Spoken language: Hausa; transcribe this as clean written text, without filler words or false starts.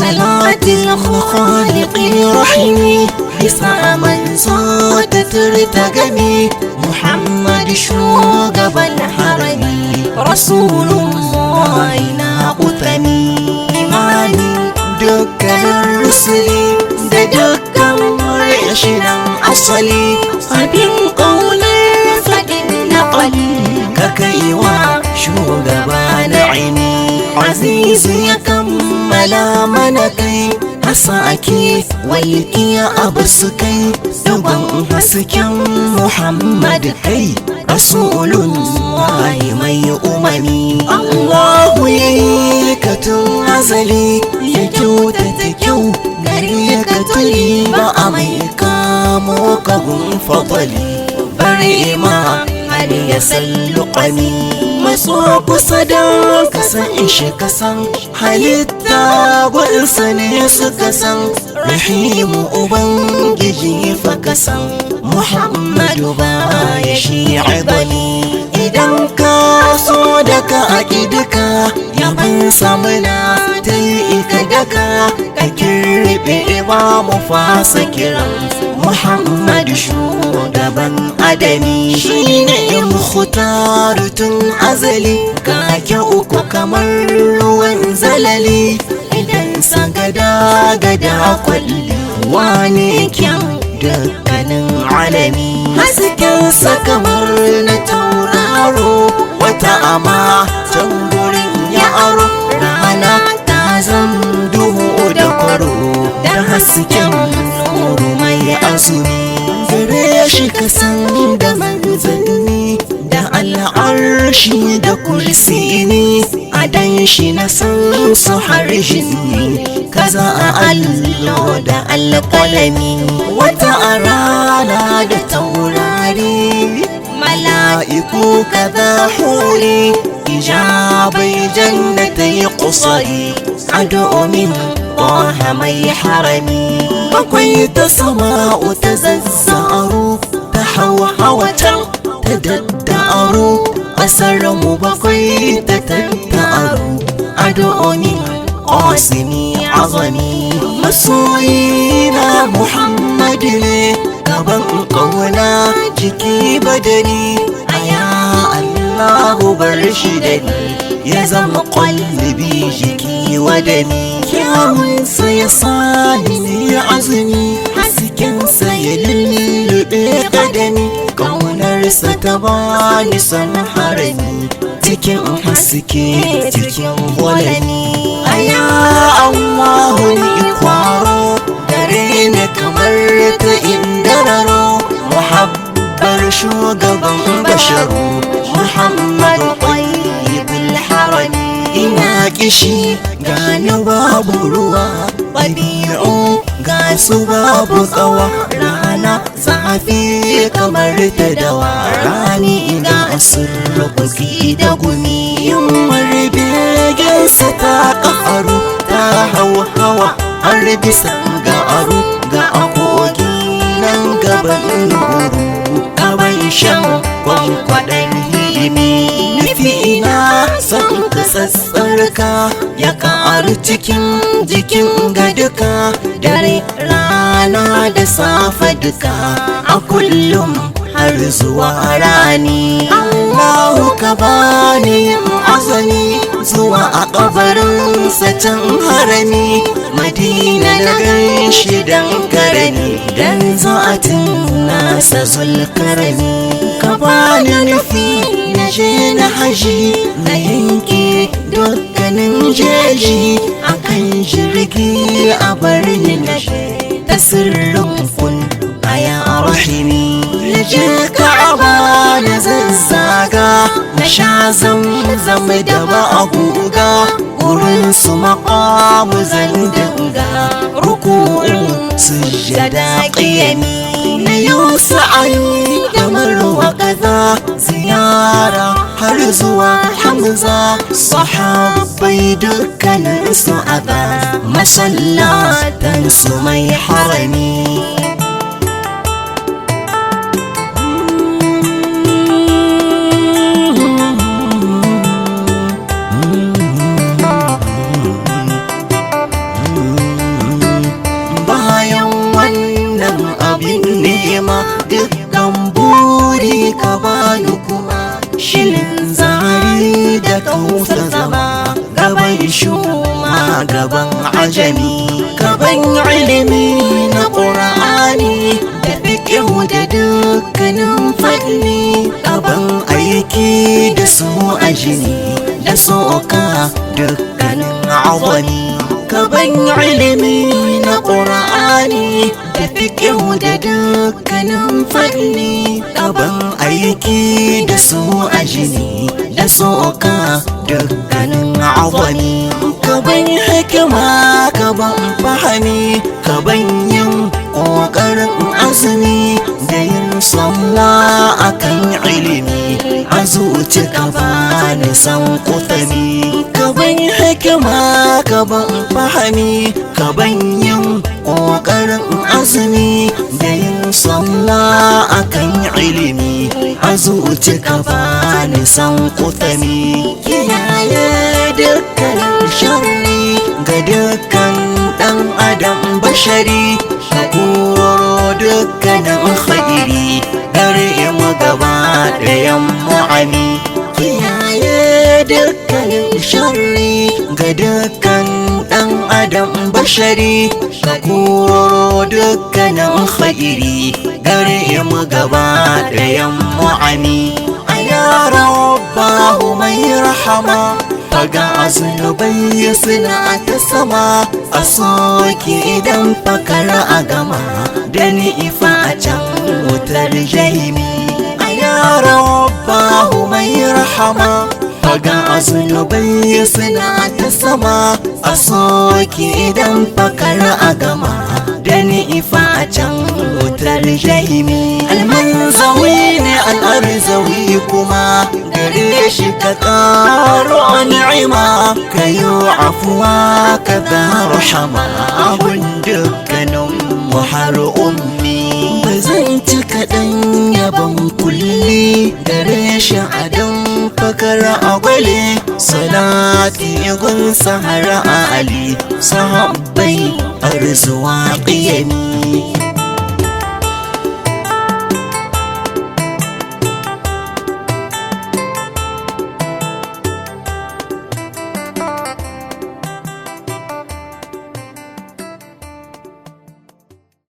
Salatin khaliqi rahimi bisa manzo ta turta gami Muhammad shugaban harami Rasulullah na kutami imani dukkanin rusuli da dukkan rashinan asali abin ƙaunar faɗin naƙali ka kaiwa shugaba na'imi azizu ya kammala mana kai hasake walƙiya abu su kai duban hasken Muhammad kai rasulun mai umami Allahu ya yi ka tun azali ya kyautata kyau gari ka tuli ba a mai kamo ka gun fadali bari ma har ya salluƙami matso kusa don kasan ishe kasan halitta gwansa ne suka san rahimu ubangiji fa kasan Muhammadu ba ya shi ibani idan ka so da ka aki duka yaban samuna ta yi ika daka ka kirbe ba mu fasa kiran Muhammadu shugaban adami shi ne mukhtaru tun azali ga kyau uku kamar ruwan zalali idan sa gada gada kwalli wane kyan dukkanin alami haskensa kamar na tauraro wata ama can gurin ya aro rana ta zam duhu da kwaro da hasken nuru mai azumi gare shi kasan da manzanni da al'arshi da kursi ne a dan shi na san su har jinni kaza a allo da alƙalami wata a rana da taurari mala'iku kaza huri ijabai jannatai kusari ado min ƙoha mai harami bakwai ta sama'u ta zazzaru ta hawa hawa can ta dadda'aru ƙasar mu bakwai ta tatta'aru ado min ƙosimi azami masoyina Muhammadu ne gaban ƙauna jiki badani aya Allahu bar shi da ni ya zama ƙwallibi jiki wadani kyawunsa ya sani ne azumi haskensa ya lullube kadami ƙaunarsa ta bani son harami cikin haske cikin walami aya Allahu ni kwaro gare ni kamar ta indararo muhabbar shugaban basharu Muhammadu tayyibul harami ina kishi gani babu ruwa ɗabi'u ga su babu tsawa rana zafi kamar ta dawa rani ga surrukuki da gumi yunwar begensa ta ƙaru ta hau hawa har bisa ga aru ga akogi nan gaban nuru gaban shan kwankwaɗon ilimi nufi ina son ka sassarka ya ƙaru cikin jikin ga duka dare rana da safe duka a kullum har zuwa rani Allahu ka bani yin azumi zuwa a kabarin can harami Madina na ganshi dan karami dan za'atin nasa zulkarami ka bani nufi na je na haji na yanke dukkanin jeji akan jirgi a bar ni na ta sirrin kun aya rahimi na je ka'aba na zazzaga na sha zamzam da ba a guga gurin su maƙamu zan dinga ruku'u sujjada qiyami na yau sa'ayi da marwa kaza ziyara har zuwa hamza sahabbai dukkanin su aba masallatan su mai harami. Ka bani kuma shilin zari da kausar zama gaban shuma, gaban ajami. Gaban ilimi na ƙur'ani da fiƙihu da dukkanin fanni, gaban aiki da su a jini da soka dukkanin azami. Gaban ilimi na ƙur'ani da fiƙihu da dukkanin fanni, gaban aiki da su a jini da soka dukkanin azami. Gaban hikima, gaban fahami, gaban yin ƙoƙarin azumi da yin sallah akan ilimi, a zuci ka bani san kutami. Gaban hikima, gaban fahami, gaban yin ƙoƙarin azumi da yin sallah akan ilimi, a zuci ka bani san kutami. Kiyaye dukkanin sharri ga dukkan ɗan adam bashari, ka koro dukkanin khairi gare mu gaba ɗayan mu'ami. Kiyaye dukkanin sharri ga dukkan ɗan adam bashari, ka koro dukkanin khairi gare mu gaba ɗayan mu'ami. Ya Rabbahu mai rahama, faga zunubai suna ta sama, a soki idan fakara a gama da ni ifa a can wutar jahimi. Ya Rabbahu mai rahama, faga zunubai suna ta sama, a soki idan fakara a gama da ni ifa a can wutar jahimi. Almanzawi ne al'arzawi kuma gare shi ka karo ni'ima, ka yi afuwa, ka ba rahama abun dukkanin mu har ummi. Ba zan ci kaɗan yabon kulli gare shi a don fakara a gwale salati gun sahara ali sahabbai har zuwa ƙiyami.